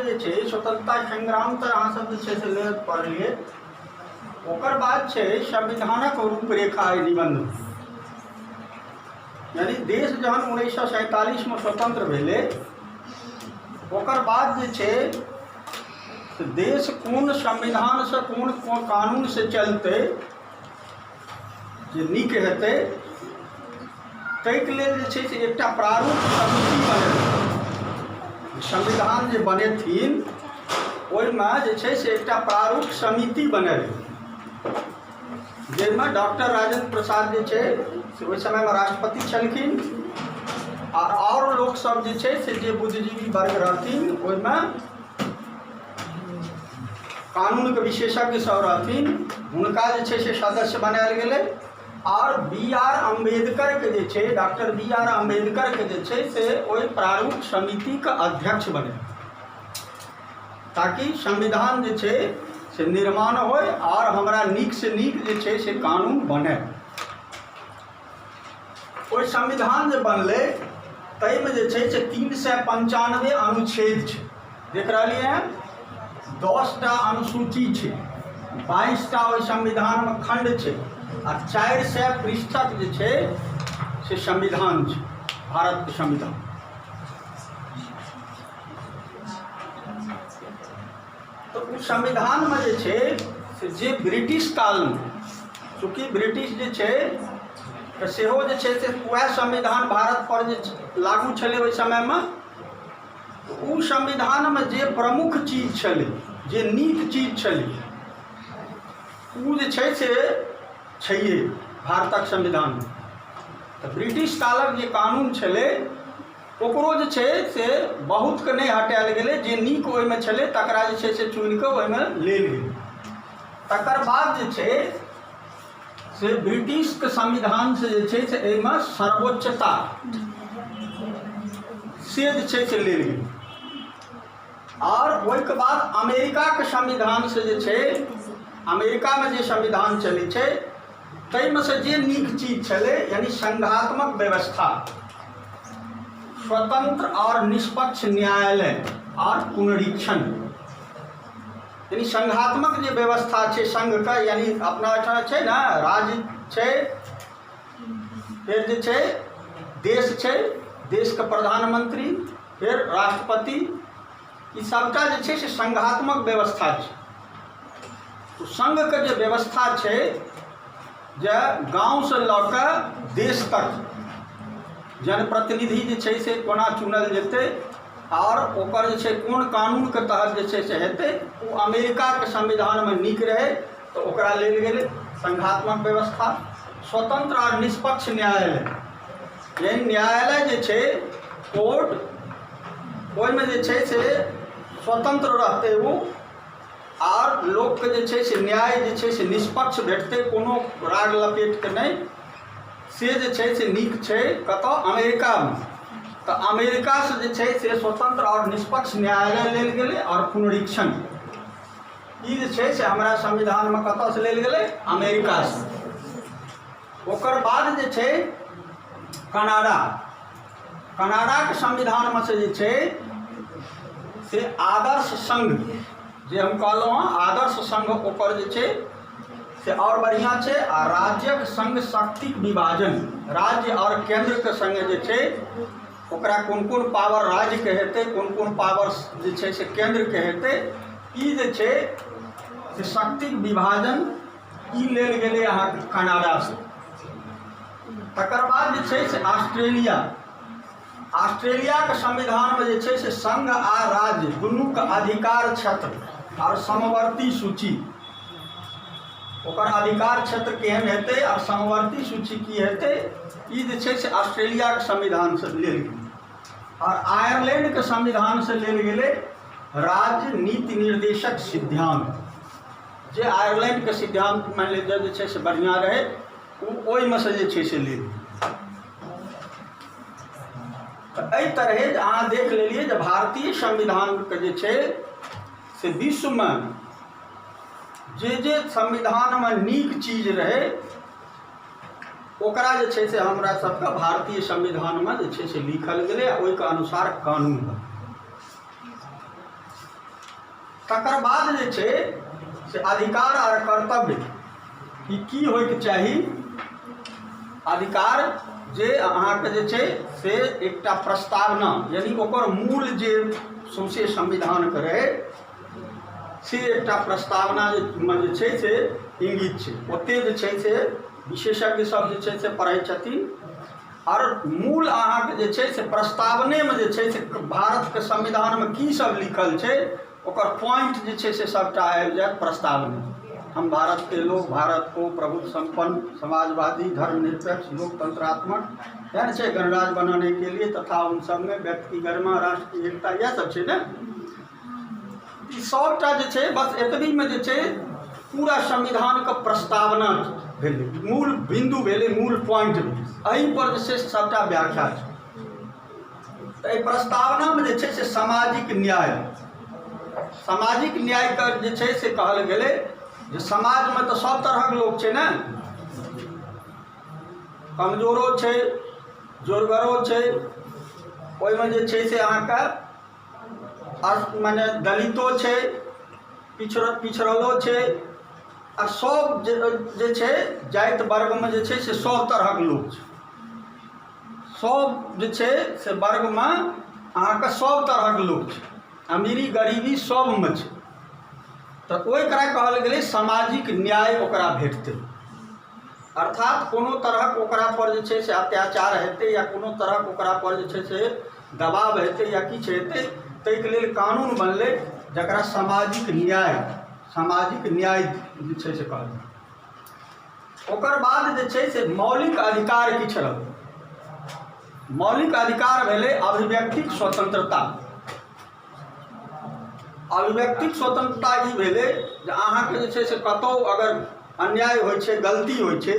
जे छै, स्वतंत्रता संग्राम तऽ अहाँ सब जे छै से ले पढ़लियै। ओकर बाद छै संविधानक रूपरेखा एहि निबन्धमे। यानी देश जहन 1947मे स्वतंत्र भेलै, ओकर बाद जे छै से देश कोन संविधानसँ, कोन कोन कानूनसँ चलतै जे नीक हेतै, ताहिके लेल जे छै से एकटा प्रारूप समिति बनेलकै। संविधान जे बनेथिन, ओहिमे जे छै से एकटा प्रारूप समिति बनेल, जाहिमे डॉक्टर राजेंद्र प्रसाद जे छै से ओहि समयमे राष्ट्रपति छलखिन आ आओर लोकसभ जे छै से जे बुद्धिजीवी वर्ग रहथिन, ओहिमे कानूनके विशेषज्ञ सब रहथिन, हुनका जे छै से सदस्य बनायल गेलै। आओर बी आर अम्बेडकरके जे छै, डॉक्टर बी आर अम्बेडकरके जे छै से ओहि प्रारूप समितिके अध्यक्ष बनेल, ताकि संविधान जे छै से निर्माण होइ आओर हमरा नीकसँ नीक जे छै से कानून बनै। ओहि संविधान जे बनलै, ताहिमे जे छै से 395 अनुच्छेद छै, देख रहलियै हँ। 10टा अनुसूची छै, 22टा ओहि संविधानमे खण्ड छै आ 400 पृष्ठक जे छै से संविधान छै, भारतके संविधान। तऽ ओ संविधानमे जे छै से जे ब्रिटिश कालमे, चूँकि ब्रिटिश जे छै तऽ सेहो जे छै से उएह संविधान भारतपर जे लागू छलै ओहि समयमे, ओ संविधानमे जे प्रमुख चीज छलै, जे नीक चीज छलै, ओ जे छै से छैहे भारतक संविधानमे। तऽ ब्रिटिश कालक जे कानून छलै, ओकरो जे छै से बहुतके नहि हटायल गेलै, जे नीक ओहिमे छलै तकरा जे छै से चुनि कऽ ओहिमे लेल गेलै। तकर बाद जे छै से ब्रिटिशके संविधानसँ जे छै से एहिमे सर्वोच्चता से जे छै से लेल गेलै। आओर ओहिके बाद अमेरिकाके संविधानसँ जे छै, अमेरिकामे जे संविधान चलै छै, ताहिमे से जे नीक चीज छलै, यानी संघात्मक व्यवस्था, स्वतंत्र और निष्पक्ष न्यायालय और पुनरीक्षण, यानी संघात्मक जे व्यवस्था छै संघके, यानी अपना एहिठाम छै ने, राज्य छै, फेर जे छै देश छै, देशके प्रधानमंत्री, फेर राष्ट्रपति, ई सभटा जे छै से संघात्मक व्यवस्था छै। तो संघके जे व्यवस्था छै जे गाँवसँ लऽ कऽ देश तक जनप्रतिनिधि जे छै से कोना चुनल जेतै आओर ओकर जे छै कोन कानूनके तहत जे छै से हेतै, ओ अमेरिकाके संविधानमे नीक रहै, तऽ ओकरा लेल गेलै संघात्मक व्यवस्था। स्वतंत्र आओर निष्पक्ष न्यायालय, यानी न्यायालय जे छै, कोर्ट, ओहिमे जे छै से स्वतंत्र रहतै ओ आर लोकके जे छै से न्याय जे छै से निष्पक्ष भेटतै, कोनो राग लपेटके नहि, से जे छै से नीक छै। कतऽ? अमेरिकामे। तऽ अमेरिकासँ जे छै से स्वतंत्र आओर निष्पक्ष न्यायालय लेल गेलै आओर पुनरीक्षण, ई जे छै से हमरा संविधानमे कतऽसँ लेल गेलै? अमेरिकासँ। ओकर बाद जे छै कनाडा। कनाडाके संविधानमे से जे छै से आदर्श संघ, जे हम कहलहुँ हँ आदर्श संघ, ओकर जे छै से आओर बढ़िआँ छै। आ राज्यक संग शक्तिक विभाजन, राज्य आओर केन्द्रके संगे जे छै ओकरा कोन कोन पावर राज्यके हेतै, कोन कोन पावर जे छै से केन्द्रके हेतै, ई जे छै से शक्तिक विभाजन, ई लेल गेलै अहाँके कनाडासँ। तकर बाद जे छै से ऑस्ट्रेलिया। ऑस्ट्रेलियाके संविधानमे जे छै से संघ आ राज्य दुनूके अधिकार क्षेत्र आओर समवर्ती सूची, ओकर अधिकार क्षेत्र केहन हेतै आओर समवर्ती सूची की हेतै, ई जे छै से ऑस्ट्रेलियाके संविधानसँ लेल गेलै। आओर आयरलैंडके संविधानसँ लेल गेलै राज्य नीति निर्देशक सिद्धांत। जे आयरलैंडके सिद्धांत मानि लिअ जे छै से बढ़िआँ रहै, ओ ओहिमे से जे छै से लेल। तऽ एहि तरहे जे अहाँ देख लेलियै जे भारतीय संविधानके जे छै से विश्वमे जे जे संविधानमे नीक चीज रहै, ओकरा जे छै से हमरा सबके भारतीय संविधानमे जे छै से लिखल गेलै आ ओहिके अनुसार कानून बनल। तकर बाद जे छै से अधिकार आर कर्तव्य ई की होइके चाही। अधिकार जे अहाँके जे छै से एकटा प्रस्तावना, यानि ओकर मूल जे सौँसे संविधानके रहै से एकटा प्रस्तावना मे जे छै से इंगित छै। ओतेक जे छै से विशेषज्ञ सब जे छै से पढ़ै छथिन। आओर मूल अहाँके जे छै से प्रस्तावनेमे जे छै से भारतके संविधानमे की सब लिखल छै ओकर पॉइंट जे छै से सबटा आबि जायत प्रस्तावने। हम भारत के लोग भारत को प्रभुत्व संपन्न समाजवादी धर्मनिरपेक्ष लोकतंत्रात्मक इएह ने छै गणराज्य बनाने के लिए तथा उन सबमे व्यक्ति की गरिमा राष्ट्र की एकता, इएह सब छै ने। ई सबटा जे छै बस एतबीमे जे छै पूरा संविधानके प्रस्तावना भेलै, मूल बिन्दु भेलै, मूल पॉइंट भेलै, एहिपर जे छै से सबटा व्याख्या छै। तऽ एहि प्रस्तावनामे जे छै से सामाजिक न्याय, सामाजिक न्यायके जे छै से कहल गेलै जे समाजमे तऽ सब तरहक लोक छै ने, कमजोरो छै जोरगरो छै, ओहिमे जे छै से अहाँके मने दलितो छै, पिछड़लो छै, आ सब जे छै जाति वर्गमे जे छै से सब तरहक लोक छै। सब जे छै से वर्गमे अहाँके सब तरहक लोक छै, अमीरी गरीबी सबमे छै। तऽ ओकरा कहल गेलै सामाजिक न्याय ओकरा भेटतै, अर्थात कोनो तरहक ओकरा पर जे छै से अत्याचार हेतै या कोनो तरहक ओकरा पर जे छै से दबाव हेतै या किछु हेतै, ताहिके लेल कानून बनलै जकरा सामाजिक न्याय, सामाजिक न्याय जे छै से कहल गेलै। ओकर बाद जे छै से मौलिक अधिकार किछु रहलै। मौलिक अधिकार भेलै अभिव्यक्तिक स्वतंत्रता। अभिव्यक्तिक स्वतंत्रता ई भेलै जे अहाँके जे छै से कतहु अगर अन्याय होइ छै, गलती होइ छै,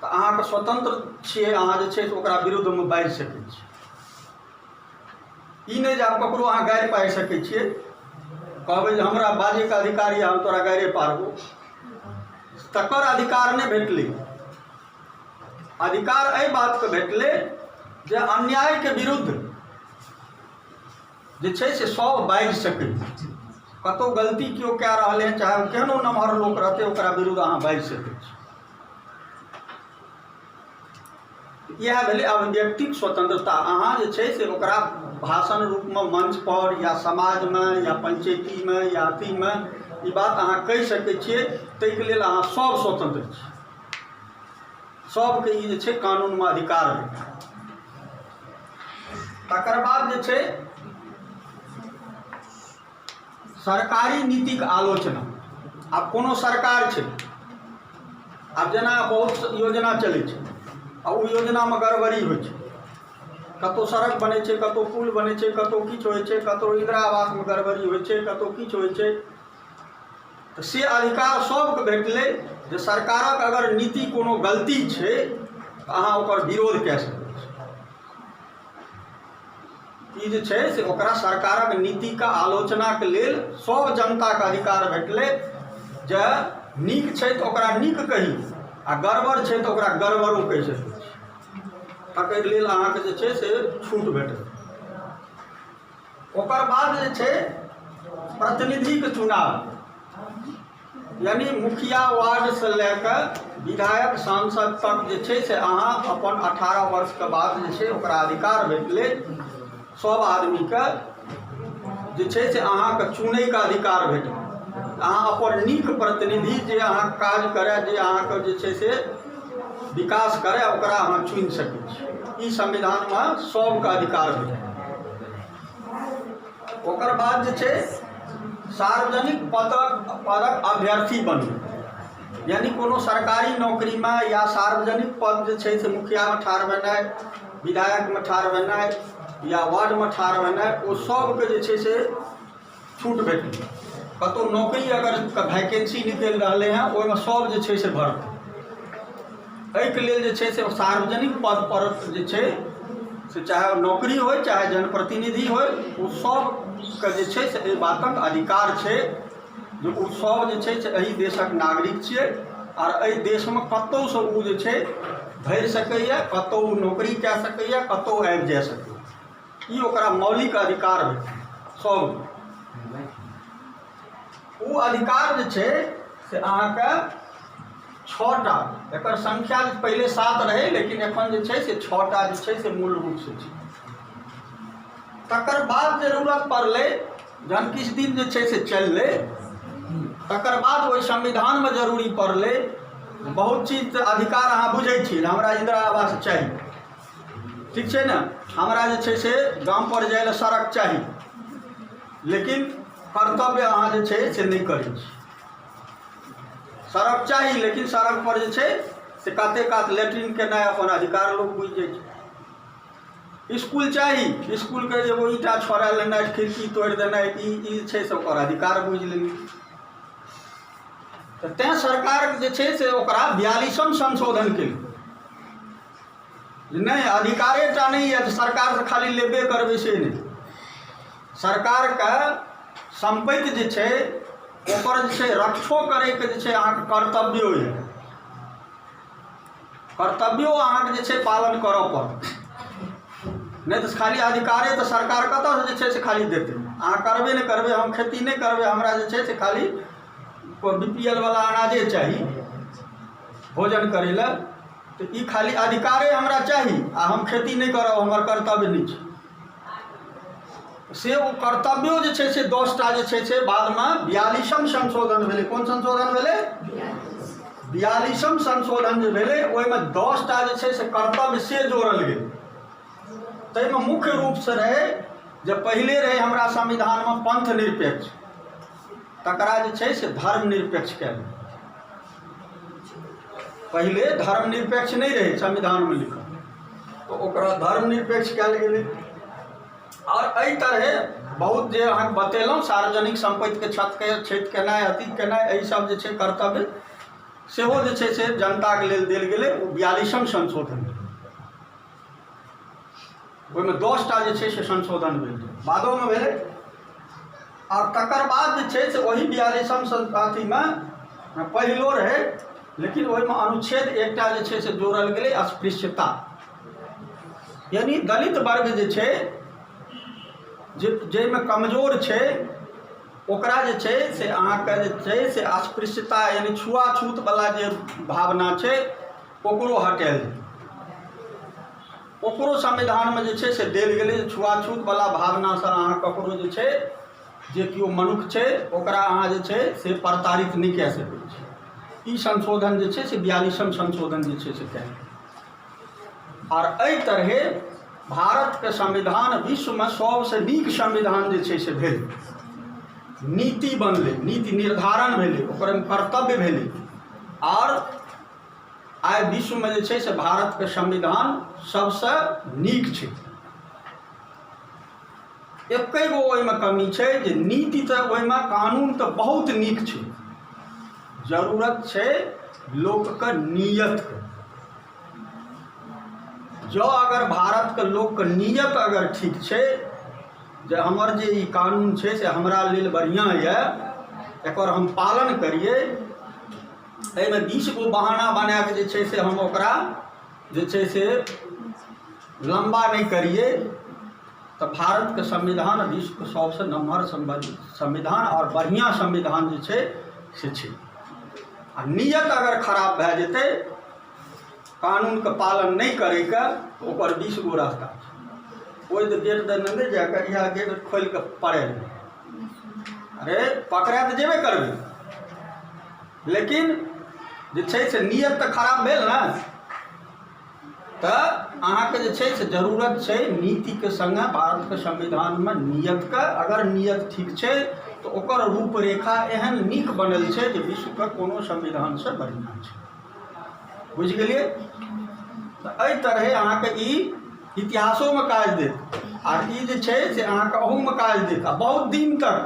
तऽ अहाँके स्वतंत्र छियै, अहाँ जे छै से ओकरा विरुद्धमे बाजि सकै छी। ई नहि जे आब ककरो अहाँ गारि पारि सकै छियै, कहबै जे हमरा बाजैके अधिकार यऽ, हम तोरा गारिए पारबो, तकर अधिकार नहि भेटलै। अधिकार एहि बातके भेटलै जे अन्यायके विरुद्ध जे छै से सब बाजि सकै। कतहु गलती केओ कए रहल हँ, चाहे ओ केहनो नमहर लोक रहतै, ओकरा विरुद्ध अहाँ बाजि सकै छी। इएह भेलै अभिव्यक्तिक स्वतंत्रता। अहाँ जे छै से ओकरा भाषण रूपमे मंचपर या समाजमे या पंचैतीमे या अथीमे ई बात अहाँ कहि सकै छियै, ताहिके लेल अहाँ सब स्वतंत्र छी। सबके ई जे छै कानूनमे अधिकार भेटल। तकर बाद जे छै सरकारी नीतिक आलोचना। आब कोनो सरकार छै, आब जेना बहुत योजना चलै छै आ ओ योजनामे गड़बड़ी होइ छै, कतहु सड़क बनै छै, कतहु पुल बनै छै, कतहु किछु होइ छै, कतहु इन्दिरा आवासमे गड़बड़ी होइ छै, कतहु किछु होइ छै, तऽ से अधिकार सबके भेटलै जे सरकारक अगर नीति कोनो गलती छै तऽ अहाँ ओकर विरोध कए सकै छी। ई जे छै से ओकरा सरकारक नीतिके आलोचनाके लेल सब जनताके अधिकार भेटलै जे नीक छै तऽ ओकरा नीक कही आ गड़बड़ छै तऽ ओकरा गड़बड़ो कहि सकै छी, तकर लेल अहाँके जे छै से छूट भेटत। ओकर बाद जे छै प्रतिनिधिके चुनाव, यानी मुखिया वार्डसँ लए कऽ विधायक सांसद तक जे छै से अहाँ अपन 18 वर्षके बाद जे छै ओकरा अधिकार भेटलै, सब आदमीके जे छै से अहाँके चुनैके अधिकार भेटल। अहाँ अपन नीक प्रतिनिधि जे अहाँ काज करए, जे अहाँके जे छै से विकास करए, ओकरा अहाँ चुनि सकै छी। ई संविधानमे सबके अधिकार भेटल। ओकर बाद जे छै सार्वजनिक पदक अभ्यर्थी बनू, यानी कोनो सरकारी नौकरीमे या सार्वजनिक पद जे छै से मुखियामे ठाढ़ भेनाइ, विधायकमे ठाढ़ भेनाइ या वार्डमे ठाढ़ भेनाइ, ओ सबके जे छै से छूट भेटलै। कतहु नौकरी अगर वैकेंसी निकलि रहलै हँ, ओहिमे सब जे छै से भरतै। एहिके लेल जे छै से सार्वजनिक पदपर जे छै से चाहे ओ नौकरी होइ चाहे जनप्रतिनिधि होइ, ओ सबके जे छै से एहि बातक अधिकार छै जे ओ सब जे छै से एहि देशक नागरिक छियै आर एहि देशमे कतहुसँ ओ जे छै भरि सकैए, कतहु ओ नौकरी कए सकैए, कतहु आबि जा सकैए। ई ओकरा मौलिक अधिकार भेटलै सब। ओ अधिकार जे छै से अहाँके 6 टा। एकर संख्या पहिले 7 रहै, लेकिन एखन जे छै से 6 टा जे छै से मूल रूपसँ छै। तकर बाद जरूरत पड़लै, जहन किछु दिन जे छै से चललै, तकर बाद ओहि संविधानमे जरूरी पड़लै। बहुत चीज तऽ अधिकार अहाँ बुझै छियै ने, हमरा इन्दिरा आवास चाही, ठीक छै ने? हमरा जे छै से गामपर जाइ लए सड़क चाही, लेकिन कर्तव्य अहाँ जे छै से नहि करै छी। सड़क चाही, लेकिन सड़क पर जे छै से काते कात लैट्रिन केनाइ अपन अधिकार लोक बुझि जाइ छै। इसकुल चाही, इसकुलके एगो ईंटा छोड़ा लेनाइ, खिड़की तोड़ि देनाइ, ई ई छै से ओकर अधिकार बुझि लेली। तऽ तैँ सरकार जे छै से ओकरा 42म संशोधन केलकै। नहि, अधिकारे टा नहि यऽ, सरकारसँ खाली लेबे करबै से नहि। सरकारके सम्पत्ति जे छै, ओकर जे छै रक्षो करैके जे छै अहाँके कर्तव्यो यऽ। कर्तव्यो अहाँके जे छै पालन करऽ पड़त। नहि तऽ खाली अधिकारे तऽ सरकार कतऽसँ जे छै से खाली देतै? अहाँ करबे नहि करबै, हम खेती नहि करबै, हमरा जे छै से खाली बीपीएल वाला अनाजे चाही भोजन करै लए, तऽ ई खाली अधिकारे हमरा चाही आ हम खेती नहि करब, हमर कर्तव्य नहि छै से। ओ कर्तव्यो जे छै से 10 टा जे छै से बादमे 42म संशोधन भेलै। कोन संशोधन भेलै? 42म संशोधन जे भेलै, ओहिमे 10 टा जे छै से कर्तव्य से जोड़ल गेल। ताहिमे मुख्य रूपसँ रहै जे पहिले रहै हमरा संविधानमे पंथ निरपेक्ष, तकरा जे छै से धर्म निरपेक्ष कयल गेल। पहिले धर्म निरपेक्ष नहि रहै संविधानमे लिखल, तऽ ओकरा धर्म निरपेक्ष कयल गेलै। आओर एहि तरहे बहुत जे अहाँके बतेलहुँ, सार्वजनिक सम्पत्तिके क्षतके क्षति केनाइ, अथी केनाइ, एहिसभ जे छै कर्तव्य सेहो जे छै से जनताके लेल देल गेलै। ओ 42म संशोधन भेलै। ओहिमे 10 टा जे छै से संशोधन भेल, बादोमे भेलै। आओर तकर बाद जे छै से ओही 42म अथीमे पहिलो रहै, लेकिन ओहिमे अनुच्छेद एकटा जे छै से जोड़ल गेलै, अस्पृश्यता, यानि दलित वर्ग जे छै, जे जाहिमे कमजोर छै, ओकरा जे छै से अहाँके जे छै से अस्पृश्यता, यानि छुआछूतवला जे भावना छै, ओकरो हटायल जेतै। ओकरो संविधानमे जे छै से देल गेलै जे छुआछूतवला भावनासँ अहाँ ककरो जे छै, जे केओ मनुख छै, ओकरा अहाँ जे छै से प्रताड़ित नहि कए सकै छी। ई संशोधन जे छै से 42म संशोधन जे छै से कयल गेल। आर एहि तरहे भारतके संविधान विश्वमे सबसँ नीक संविधान जे छै से भेल। नीति बनलै, नीति निर्धारण भेलै, ओकर कर्तव्य भेलै। आर आइ विश्वमे जे छै से भारतके संविधान सबसँ नीक छै। एके गो ओहिमे कमी छै जे नीति तऽ ओहिमे, कानून तऽ बहुत नीक छै, जरूरत छै लोकके नीयतके। जँ अगर भारतके लोकके नीयत अगर ठीक छै जे हमर जे ई कानून छै से हमरा लेल बढ़िआँ यए, एकर हम पालन करियै, एहिमे 20 गो बहाना बना कऽ जे छै से हम ओकरा जे छै से लम्बा नहि करियै, तऽ भारतके संविधान विश्वके सबसँ नमहर संविधान आओर बढ़िआँ संविधान जे छै से छै। आ नियत अगर खराब भए जेतै कानूनके पालन नहि करैके, तऽ ओकर 20 गो रास्ता छै। ओहि तऽ गेट दने नहि जाए कऽ, इएह गेट खोलि कऽ पड़ायल। अरे, पकड़ाए तऽ जेबे करबै, लेकिन जे छै से नियत तऽ खराब भेल ने। तऽ अहाँके जे छै से जरूरत छै नीतिके सङ्गे भारतके संविधानमे नियतके। अगर नियत ठीक छै तऽ ओकर रूपरेखा एहन नीक बनल छै जे विश्वके कोनो संविधानसँ बढ़िआँ छै। बुझि गेलियै? तऽ एहि तरहे अहाँके ई इतिहासोमे काज देत आ ई जे छै से अहाँके अहूमे काज देत। आ बहुत दिन तक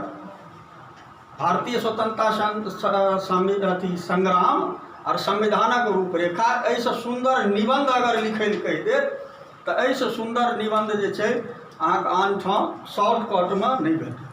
भारतीय स्वतंत्रता अथी संग्राम आओर संविधानक रूपरेखा, एहिसँ सुन्दर निबन्ध अगर लिखै लए कहि देत तऽ एहिसँ सुन्दर निबन्ध जे छै अहाँके आन ठाम शॉर्टकटमे नहि भेटत।